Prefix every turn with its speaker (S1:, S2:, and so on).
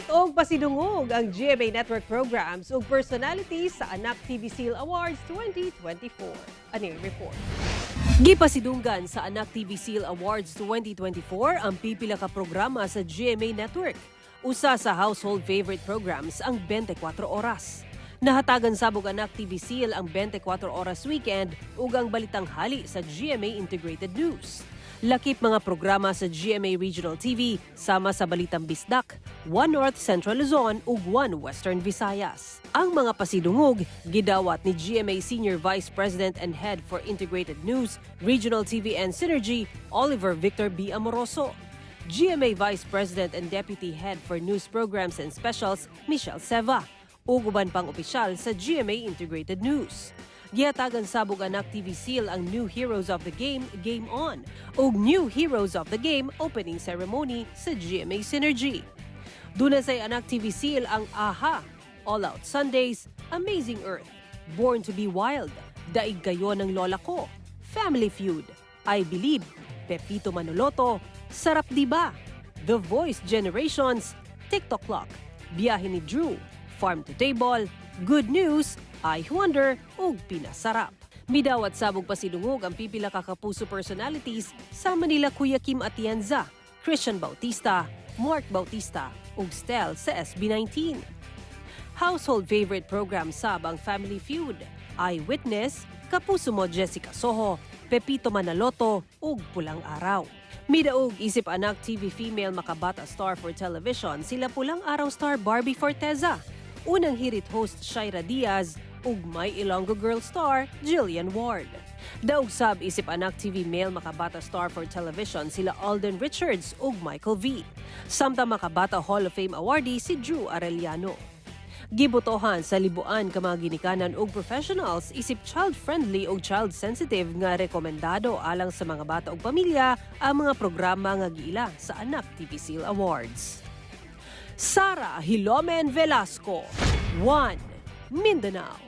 S1: Gidawat og pasidungog ang GMA Network programs ug personalities sa Anak TV Seal Awards 2024. Ani report. Gipasidunggan sa Anak TV Seal Awards 2024 ang pipila ka programa sa GMA Network. Usa sa household favorite programs ang 24 Oras. Nahatagan sab og Anak TV Seal ang 24 Oras Weekend ug ang Balitang Hali sa GMA Integrated News. Lakip mga programa sa GMA Regional TV sama sa Balitang Bisdak, One North Central Luzon ug One Western Visayas. Ang mga pasidungog gidawat ni GMA Senior Vice President and Head for Integrated News, Regional TV and Synergy, Oliver Victor B. Amoroso. GMA Vice President and Deputy Head for News Programs and Specials, Michelle Seva, ug uban pang opisyal sa GMA Integrated News. Gihatagan sab og Anak TV Seal ang New Heroes of the Game, Game On, ug New Heroes of the Game opening ceremony sa GMA Synergy. Duna say Anak TV Seal ang AHA, All Out Sundays, Amazing Earth, Born to be Wild, Daig Kayo ng Lola Ko, Family Feud, I Believe, Pepito Manaloto, Sarap Diba, The Voice Generations, TikTok Clock, Biyahe ni Drew, Farm to Table, Good News, I Wonder, ug Pinasarap. Midawat sab og pasidungog ang pipila ka Kapuso personalities sa Manila Kuya Kim Atienza, Christian Bautista, Mark Bautista ug Stell sa SB19. Household favorite program sab ang Family Feud, Eyewitness, Kapuso Mo Jessica Soho, Pepito Manaloto ug Pulang Araw. Midaog isip Anak TV Female Makabata Star for Television sila Pulang Araw star Barbie Forteza, Unang Hirit host Shaira Diaz ug My Ilonggo Girl star Jillian Ward. Daog sab isip Anak TV Male Makabata Star for Television sila Alden Richards ug Michael V. Samtang Makabata Hall of Fame awardee si Drew Arellano. Gibotohan sa libuan ka mga ginikanan ug professionals isip child-friendly ug child-sensitive nga rekomendado alang sa mga bata ug pamilya ang mga programa nga giila sa Anak TV Seal Awards. Sara Hilomen Velasco, 1 Mindanao.